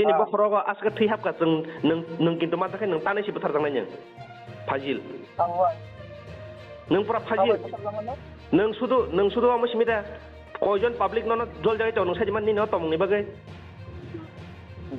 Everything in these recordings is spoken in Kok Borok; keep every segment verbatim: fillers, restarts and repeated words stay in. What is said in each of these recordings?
Nini bokhorogo aske thwi hapkha, chwng nwng, nwng kintu manjakhe nwng tanwi se bwtharjaknai nwng. Fajil. Nwng pura fajil. Nwng sudu, nwng sudu omo simi da. Koijon public nono jol jagwi tongo nwng saimani nini o tongmungni bagwi?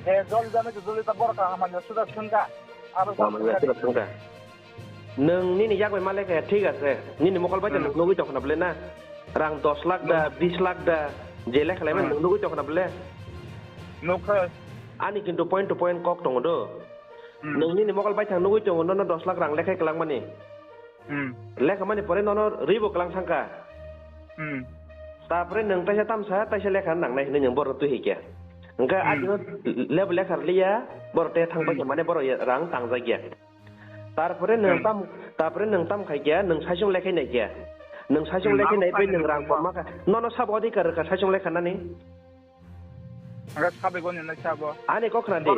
Je jol jagwi to jol ta borok hamani suda thwngkha. Abo hamani suda thwngkha. Nwng nini yak bai ma lekha, thik ase. Nini mokol bai nwng nugwi tongkha na bwle na? Rang dos lakh da, bis lakh da, je lekha laimani nwng nugwi tongkha na bwle? Nukha. Ani kintu point to point kok tongo do. Nwng nini mokol bai thang nugwi tongo, nono dos lakh rang lekhai kwlangmani. Lekha mani pore nono ribo kwlang thangkha. Tapore nwng taisa tamsa, taisa lekha nangnai hinwi nwng borok twi hikya. Hwnkhe adino lebo lekha rwliya, borok te thang paikha, mane borok rang tangjak ya. Tarpore nwng tam, tarpore nwng tam khai khe, nwng saichung lekhai nai khe. Nwng saichung lekhai nai bai nwng rang komma kha. Nono sabo adhikar rwkha saichung lekha nani? Hwnkhe sabai goni nai sabo. Ani kok khna di.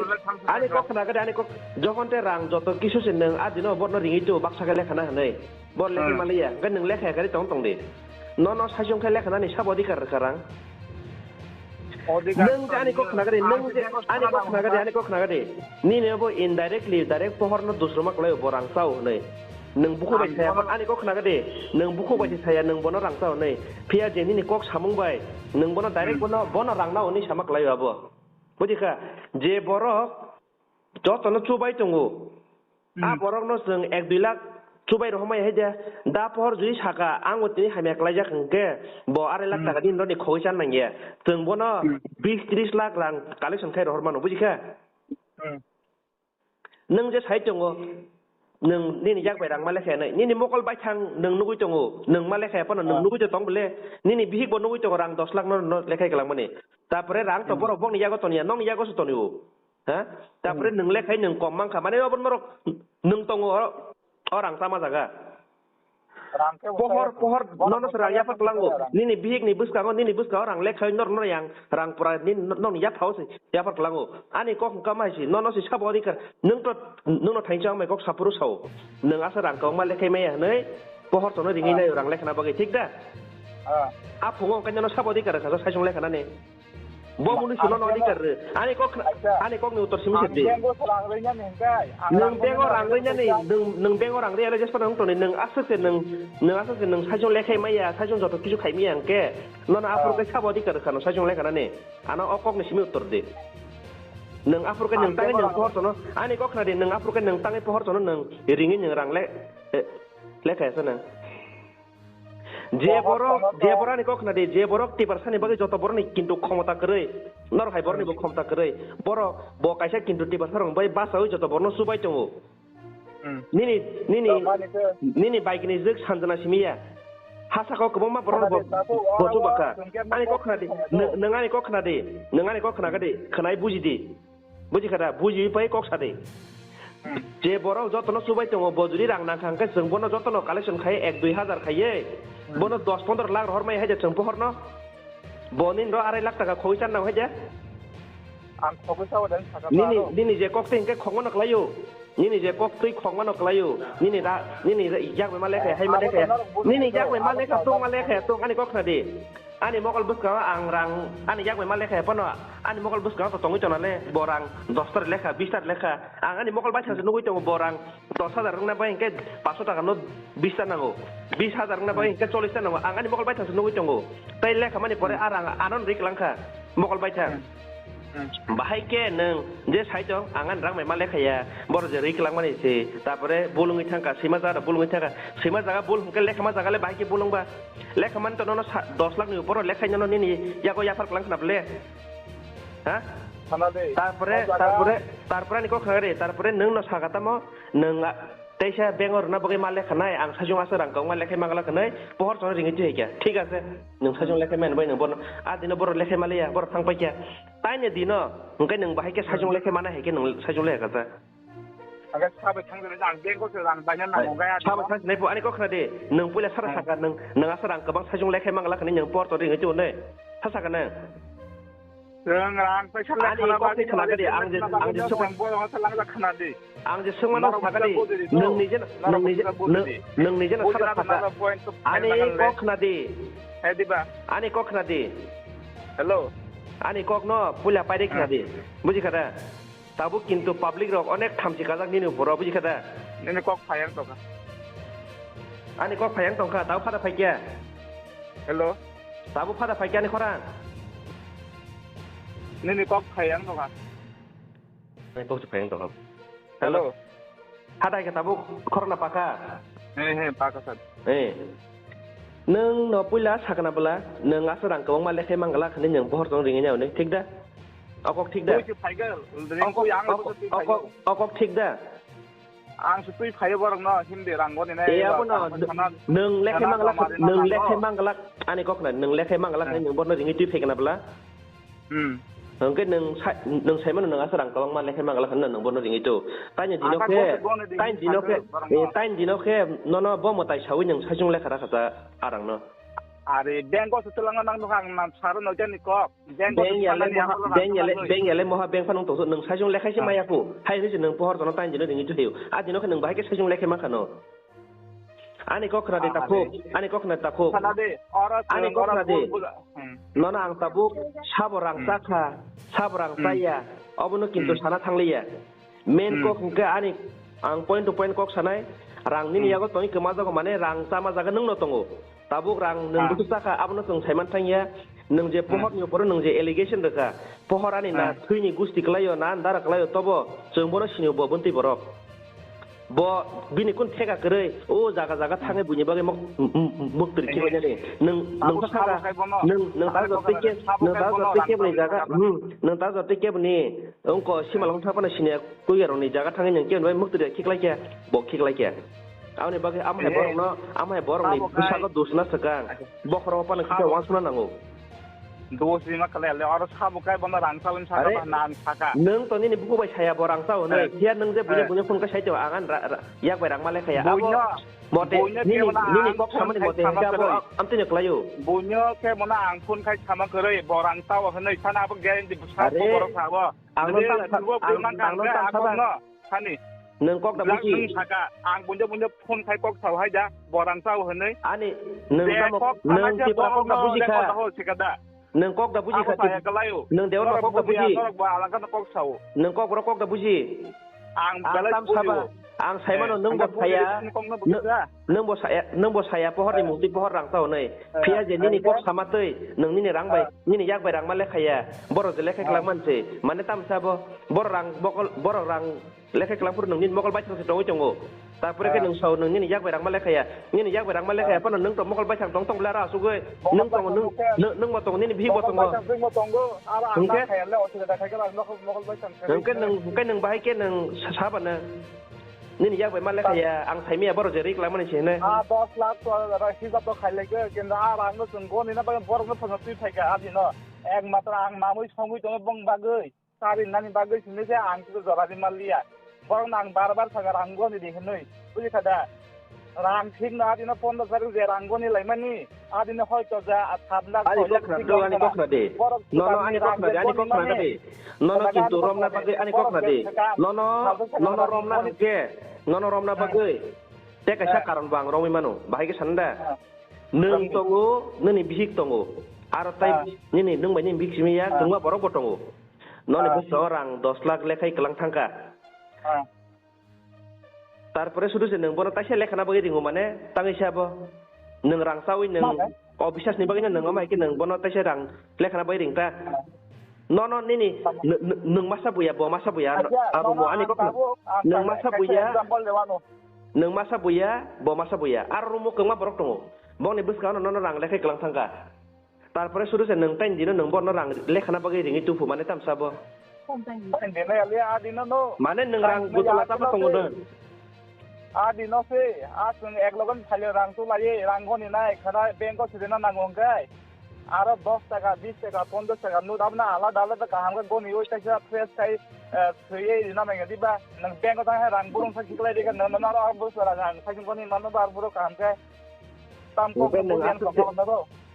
Ani kok khna gadi, ani kok. Jokhon te rang joto kisu se nwng adino borno ringwi tu baksa khe lekha na hwnwi. Bor lekhai maliya. Hwnkhe nwng lekha kari tong tong di. Nono saichung khe lekha nani sabo adhikar rwkha rang. Nwng je ani kok khna gadi, nwng je ani kok khna gadi, ani kok khna gadi. Nini bo indirectly direct pohor no dusroma kwlai bo rang chao hwnwi. Nwng bukhuk bai saya, ani kok khna gadi, nwng bukhuk bai saya, nwng bono rang chao hwnwi. Phiya je nini kok samung bai, nwng bono direct bono, bono rang nao hwnwi sama kwlai abo. Buji kha, je borok jotono chubai tongo. A borokno chwng ek dui lakh chubai rohormai hai de. Da pohor jui saka, ang o tini hamya klaijak hwnkhe, bo arai lakh taka nini roni khogwi chan nangya. Chwng bono bis tris lakh rang collection khai rohor mano, buji kha? Nwng je sai tongo, nwng nini yak bai rang ma lekha nai, nini mokol baithang nwng nugwi tongo, nwng ma lekha phano nwng nugwi tong bole, nini bihik bo nugwi tongo rang dos lakh no, no lekhai kwlangmani. Tapore rang to borok bokni yago tonya, nokni yago se tonio. Ha? Tapore nwng lekhai nwng kom mankha. Mane obo norok nwng tongo oro, o rang tama jaga. Pohor, pohor, nono se rang yaphar kwlango. Nini bihik ni bwskango, nini bwskango rang lekhai nor, nor yang rang pura nini, nokni yaphao se yaphar kwlango. Ani kok hwnkha mai si, nono se sabo adhikar. Nwng to, nwng no thainsa wngmai kok sapuru sao. Nwng asa rang kwbangma lekhai maya hwnwi pohor tono ringwi naio rang lekhana bagwi, thik da? A phungo hwnkhe nono sabo adhikar rwkha, saichung lekhanani. Bo mwnwi suno no adhikar rw. Ani kok khna-, ani kok ni uttor simi se di. Nwng bank o rang rwinani, nwng, nwng bank o rang rwya le jespa nwng toni, nwng aswk se nwng, nwng aswk se nwng saichung lekhai maya, saichung joto kisu khai maya hwnkhe, nono aphuru khe sabo adhikar rwkha no saichung lekhanani. Ano o kok ni simi uttor di. Nwng aphuru khe nwng tangwi nwng pohor tono, ani kok khna di, nwng aphuru khe nwng tangwi pohor tono nwng ringwi nwng rang le, eh, lekhaya se nwng. Je borok, je borok ani kok khna di, je borok Tiprasani bagwi joto borokni kintu khomota kwrwi, norok hai borokni bo khomota kwrwi, borok bo kaisa kintu Tiprasarokni bagwi bachaui joto borokno chubai tongo. Nini, nini, nini baigini jwk sanjana simiya. Hasa kok kwbangma borokno bo, bo chubakha. Ani kok khna di, nwng, nwng ani kok khna di, nwng ani kok khna di, khwnai buji di. Buji kha da, bujiwi pai kok sa de. Je borok jotono chubai tongo, bo jodi rang nang kha, hwnkhe chwng bono jotono collection khai ek dui hajar khaiye, bono dos pondro lakh rohor mai hai de chwng pohorno. Bo nini ro arai lakh taka khogwi chan nang hai de. Ang khogwi sao de, ang saka nini, nini je kok twi hwnkhe khogmano kwlaio. Nini je kok twi khogmano kwlaio. Nini ra, nini ra, yak bai ma lekha, hai ma lekha. Nini yak bai ma lekha, tong ma lekha, tong ani kok khna di. Ani mokol bwskango ang rang, ani yak bai ma lekha phano, ani mokol bwskango to tongwi tonale, bo rang dos tar lekha, bis tar lekha. Ang ani mokol bai thangse nugwi tongo, bo rang dos hajar wngna bai hwnkhe paanch sho taka no bis ta nango, bis hajar wngna bai hwnkhe chollish ta nango. Ang ani mokol bai thangse nugwi tongo. Tai lekha mani pore a rang ano rik langkha mokol bai thang. Bahai khe nwng je sai tong, ang ani rang bai ma lekha ya, boro je rik langmani se, tapore bulungwi thangkha, sima jaga bulungwi thangkha, sima jaga bul hwnkhe lekha ma jaga le bahai khe bulung ba. Lekha mani to nono sa-, dos lakh ni upor lekha nono nini yago yaphar kwlang khna bole. Ha? Khna de. Tarpore, o jaga tarpore, tarpore ani kok khna de, tarpore nwng no saka tamo, nwng a-, teisa bank o rwna bagwi ma lekha nai, ang sajung asa rang kok ma lekha ma gala khnai, pohor chano ringwi twi kya. Thik ase. Nwng sajung lekha mani bai nwng bono, a dino boro lekha ma liya, boro thang pai kya. Taini dino, hwnkhe nwng bahai khe sajung lekha mana hai khe nwng sajung lekha kha. Hwnkhe sabai thang jani, ang bank o se rang baina nango, hwnkhe a sabai dino. Thang jani, ani kok khna de, nwng puila sara saka, nwng, nwng asa rang kwbang sajung lekha mangla khani nwng por to ringwi twi nai. Sa saka nwng. Nwng rang paisa ani lekha kok bagwi khna de, ang je, ang je sokma. Ang je sokma no saka de, nwng nije, nwng nije, nwng, nwng nije no sara saka. Ani kok khna de. He diba? Ani kok khna de. Hello. Ani kok no puila paide khna di. Buji kha da? Tabuk kintu public rok onek thamchi kajak nini upor o, buji kha da? Nini kok phayang tongkha. Ani kok phayang tongkha, tabuk phada phaikya. Hello. Tabuk phada phaikya ani khorang. Nini kok phayang tongkha. Ani kok se phayang tongkha. Hello. Hello. Phada khe tabuk khorokna pakha. He, he, pakha sir. Eh. Nwng no puila sakna bwla, nwng aswk rang kwbangma lekhai mangala khani nwng bohor tong ringya hwnwi, thik da? Okok thik da? Twi se phaiga, ring Okok, twi ang okok, twi phaiga. Okok, okok thik da? Ang se twi phaiyo borok no, hindi rang goni nai. Eh, abo no, nwng lekhai mangala, nwng lekhai mangala, ani kok na, nwng lekhai mangala khani nwng bohor no ringwi twi phaikna bwla. Hmm. Hwnkhe nwng sai, nwng saimano nwng aswk rang kwbangma lekhai mangala hwnna nwng bono ringwi tu. Taini dino khe, taini dino khe, eh, taini dino khe nono bo mwtai sawi nwng saichung lekha rakha sa arangno. Are, bank o se twlangna nang nukha ang nam saro noitani kok. Bank o se twlangna nang nukha ang. Bank yale, bank yale moha bank phano tongso nwng saichung lekhai se maya ku. Hai hwnwi se nwng pohor tono taini dino ringwi tu hiu. A dino khe nwng bahai khe saichung lekhai mankha no. Ani kok khna di takhuk, ani kok khna di takhuk. Khna di, oro Ani kok khna di. Nono ang tabuk sabo rang chakha, sabo rang chaya, obono kintu sana thangliya. Main kok hwnkhe ani, ang point to point kok sanai, rang nini yago tongwi kwma jago mane rang chama jaga nwngno tongo. Tabuk rang nwng busu chakha, abono chwng saiman thangya. Nwng je pohor ni upor o nwng je allegation rwkha, pohor ani na thwini gusti kwlaio, na andara kwlaio, tobo chwng bono sinio bo buntwi borok. Bo bini kun theka kwrwi, o jaga jaga thangwi buini bagwi mok-, m-, m-, m-, mwktwrwi khibainani. Nwng, nwng ta saka, nwng, nwng ta jotoi khe, nwng ta jotoi khe bini jaga, hmm, nwng ta jotoi khe bini wngko simalwng thapana siniya kuya rokni jaga thangwi nwng khe bai mwktwrwi khiklai khe, bo khiklai khe. Aboni bagwi amo hai borokno, amo hai borokni bwskango dusna swkang. Bokhorok phano kisa wansukna nango. Dos rima kale le, oro sabo kai bono rang chalani saka ba hwnna ang saka. Nwng to nini buku bai saya bo rang chao hwnwi. Phiya nwng je buino buino phone khe sai tong ang ani ra-, ra-, yak bai rang ma lekha ya. Abo mote nini, nini kok samani mote hwnkhe abo amtwino kwlaio. Buino khe bono ang phone khai sama kwrwi bo rang chao hwnwi sana abo guarantee bwsa borok sabo. Ang no tang sa-, ang, ang no tang saba. Hani. Nwng kok da buji. Nwng saka, ang buino buino phone khai kok sao hai da, bo rang chao hwnwi. Ani, nwng tamo, nwng Tipra kok da buji kha. Nwng kok da buji kha. Nwng Debbarma kok da buji. Nwng kok borok kok da buji. Ang tam saba. Ang saimano nwng bo saya. Nwng bo saya, nwng bo saya pohor ni mungtwi pohor rang chao hwnwi. Phiya je nini kok sama twi, nwng nini rang bai, nini yak bai rang ma lekha ya. Borok je lekha kwlak man se. Mane tam sabo. Borok rang bokol, borok rang lekha kwlangphuru nwng nini mokol baithang se tongwi tongo. Tarpore khe nwng sao nwng nini yak bai rang ma lekha ya. Nini yak bai rang ma lekha ya phano nwng to mokol baithang tong tong bwle aro asugwi. Nwng tongo, nwng, nwng, nwng bo tongo, nini bihik bo tongo. Hwnkhe nwng, hwnkhe nwng bahai khe nwng sa-, saba na. Nini yak bai ma lekha ya, ang saimaya borok je ri kwlangmani se hwnwi. Ah, dos lakh, hisab to khailai khe, kintu ah rang no chwng goni na bagwi borok no phano twi phaikha adino. Ek matra ang namwi songwi tongo bong bagwi. Sari nani bagwi simi se ang kisa jora di maliya. Borok nang bar bar saga rang goni di hinui. Buji kha da? Rang thik no adino pondro tarik je rang goni laimani. Adino hoito ja sat lakh, ani soi lakh kokra do, ani kokra de. Nono ani kokra de, ani kokra de. Nono kintu romna bagwi ani kokra de. Nono, nono romna hwnkhe, nono romna bagwi. Te kaisa karon bo ang romwi mano. Bahai khe sanda. Nwng tongo, nini bihik tongo. Aro tai nini nwng bai nini bihik simi ya, kwbangma borok bo tongo. Noni bwskango rang dos lakh lekhai kwlang thangkha. Tarpore sudu se nwng bono taisa lekhana bagwi ringo mane tangwi se abo. Nwng rang chawi nwng obisas ni bagwi nwng amai khe nwng bono taisa rang lekhana bagwi ringkha. Nono nini nw-, nw-, nwng masa buya, bo masa buya, aro mo ani kok nwng masa buya, nwng masa buya, bo masa buya, aro room o kwbangma borok tongo. Bongni bwskango nono rang lekhai kwlang thangkha. Tarpore suru se nwng taini dino nwng bono rang lekhana bagwi ringwi tuphu mane tamsa bo. Taini dino ya le a dino no. Mane nwng rang gutula tamo tongo nwng. A dino se a chwng ek logon phaile rang tu lai rang goni nai khana bank o sudena nango hwnkhe. Aro dos taka, bis taka, ponchash taka note abna alada alada kaham khe goni oi kaisa fresh khai, eh, thwiwi rina nangya diba? Nwng bank o thang hai rang burung sa khiklai rikha nwng nono aro bwswra rang khai goni mano bar buro kaham khe. Tam kok nwng aswk se,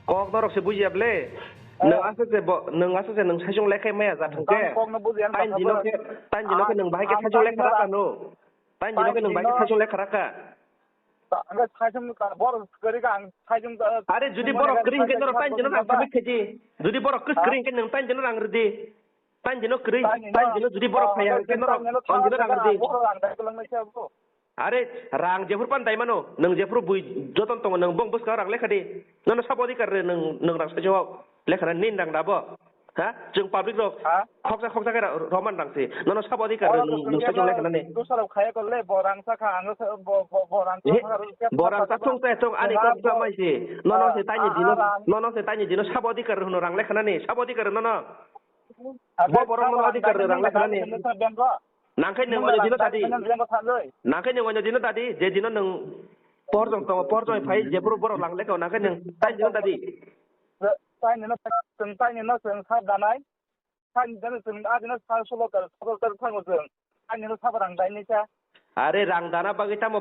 kok norok se bujiya ble. Nwng aswk se bo, nwng aswk se nwng saichung lekhai maya ja thangkhe. Tam kok no bujiya. Tain dino khe, tain dino khe nwng bahai khe saichung lekha rakha no. Tain dino khe nwng bahai khe saichung lekha rakha. Ang khe saichung ta, borok kwrwi kha, ang saichung ta. Are, judi borok kwrwi hwnkhe norok tain jeno rang sabwi khaidi. Judi borok kwrwi hwnkhe nwng tain jeno rang rwdi. Tain jeno kwrwi, tain jeno judi borok phaiya hwnkhe norok tain jeno rang rwdi. Borok rang dai kwlwng nai se abo. Are, rang jephuru pan dai mano, nwng jephuru bui joton tongo, nwng bong bwskang rang lekha di. Nono sabo adhikar rw, nwng, nwng rang saichung hok. Lekha na nin rang dabo. Ha? Chwng public rok khoksa khoksa khe ra-, roman rang se. Nono sabo adhikar rw, nwng, nwng saichung lekha nani. Dusarok khaya kole, bo rang sakha, ang bo, bo, bo rang sakha. Bo rang sa thung se thung, ani kok sa mai se. Nono se taini dino, nono se taini dino sabo adhikar rw hwno rang lekha nani, sabo adhikar rw nono. Bo borok nono adhikar rw rang lekha nani. Nangkhe nwng oino dino tadi. Nangkhe nwng oino dino tadi, je dino nwng pohor jong tongo, pohor jong phai, jephuru borok lang lekha, nangkhe nwng tai dino tadi. Tai nino, chwng tai nino chwng sab danai. Tai nino chwng a dino sal sulo tar, sulo tar thango chwng. Tai nino sab rang dai nisa. Are rang dana bagwi tamo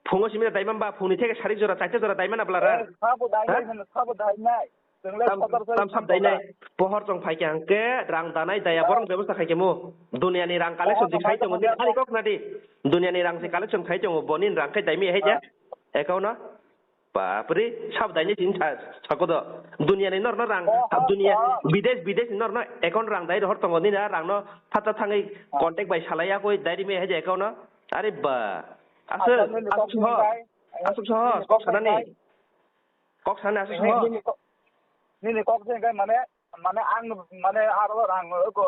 phungo simi dai mamba, phungni theke sari jora, chaita jora dai mana bwlara? Sabo dai nai, sabo dai nai. Tam, tam sab dai nai. Pohor chong phai khe hwnkhe rang danai daya borok bebosta khai khe mo. Duniya ni rang collection je khai tongo, ani kok khna di. Duniya ni rang je collection khai tongo, bo nini rang khai dai mi hai ja. Account no. Bapre, sab dai nai tin sa, sako do. Duniya ni nor no rang, duniya, bidesh, bidesh ni nor no account rang dai rohor tongo, nini rang no phatha thangwi contact bai salai ya koi dai ri mi hai ja account no. Are ba. Aswk, aswk sohos. Aswk sohos, kok sana ni. Kok sana aswk sohos. Nini kok, nini kok je hwnkhe mane, mane ang, mane aro ang ko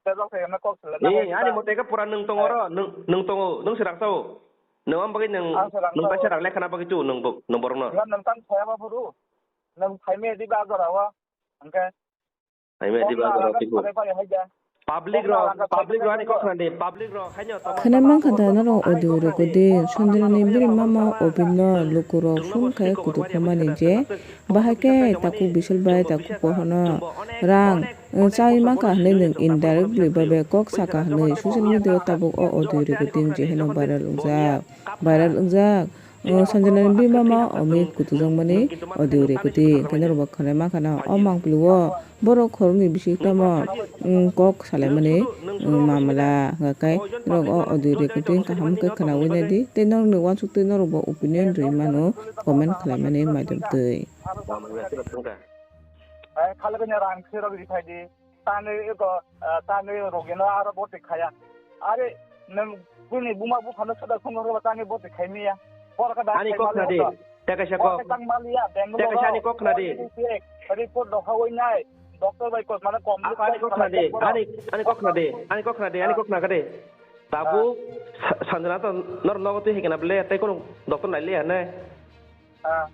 tejak se kok sele. Ni ani mote ka pura nwng tongo ro, nwng, nwng tongo, nwng se rang sao. Nwng am bagwi nwng, nwng ta se rang lekha na bagwi tu nwng bo, nwng borok no. Nwng tang saya ba buru. Nwng phai me di ba jora wa. Hwnkhe. Hai me di ba jora piku. Public rok, public rok ani kok khna di, public rok haino tamo. Khna man kha da norok audio recording, Sanjana ni biri mama Obin no luku rok phone khai kutuk kha mani je, bahai khe taku Bishal bai taku Pohor no rang, eh, chai man kha hinwi nwng indirectly ba be kok sa kha hinwi social media o tabuk o audio recording je hino viral wngjak, viral wngjak. O Sanjana ni bini mama Amit kutukjakmani audio recording hwnkhe norok bo khwnai mankha na o mangpili o borok khoroknwi bising tamo, mm, kok salaimani, mm, mamla hwnkhe norok o audio recording kaham khe khwnawi naidi tei norokni uansuk twi norok bo opinion rwui mano comment khwlaimani maidom twi. Tanwi eko, ah, tanwi rogeno aro boti khaya. Are, nwng bini buma buphano soda khungo roba tanwi boti khaimiya. Borok da ani kok khna di. Tekaisa kok. Tang maliya, Bangalore. Tekaisa ani kok khna di. Report dokhawai nai. Doctor bai kok mane kom. Ani kok khna di. Ani, ani kok khna di. Ani kok khna di. Ani kok khna di. Tabuk Sa-, Sanjana to nor nogo twi hekena ble tei kono doctor nai le hane. Ah.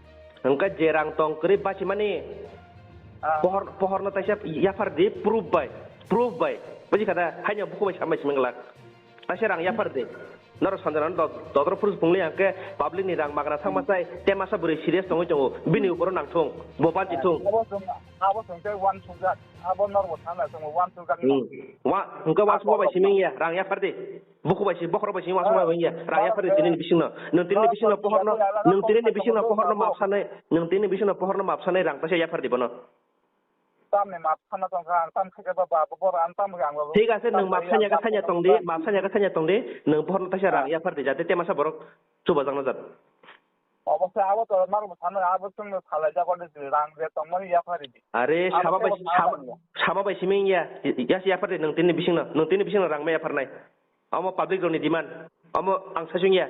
Hwnkhe je rang tong kwrwi bachimani, ah, pohor, pohorno taisa yaphar di, proof bai, proof bai. Buji kha da? Haino buku bai sambai simi glak. Taisa rang yaphar di. Norok Sanjana no do-, dodro proof pungli hwnkhe public ni rang magna thangma chai, te masa bwrwi serious tongwi tongo. Bini uporo nang thung, bo banchi thung. Abo chwng, abo chwng tei uansukjak. Abo norok bo sana chwng uansukjak. Hmm. Wa, hwnkhe uansukma bai simi ya, rang yaphar di. Buku bai si, bokhorok bai si, uansukma bai ya. Rang yaphar di tinini bisingno. Nwng tinini bisingno pohorno, nwng tinini bisingno pohorno map sanai, nwng tinini bisingno pohorno map sanai rang taisa yaphar di bono. Tamni map sana tongkha, ang tam khaikhe ba, ba, bo, bo, ang tam khe ang ba, bo. Thik ase, nwng map sanya khe sanya tong di, map sanya khe sanya tong di, nwng pohorno taisa rang yaphar di, jate te masa borok chubajakna jat. Obo se abo to norok sano abo chwngno salai jago de rang je tongmani yaphari di. Are saba bai saba, saba bai simi ya. Yas yaphari nwng tinini bisingno, nwng tinini bisingno rang ma yapharnai. Omo public rokni demand. Omo ang saichung ya.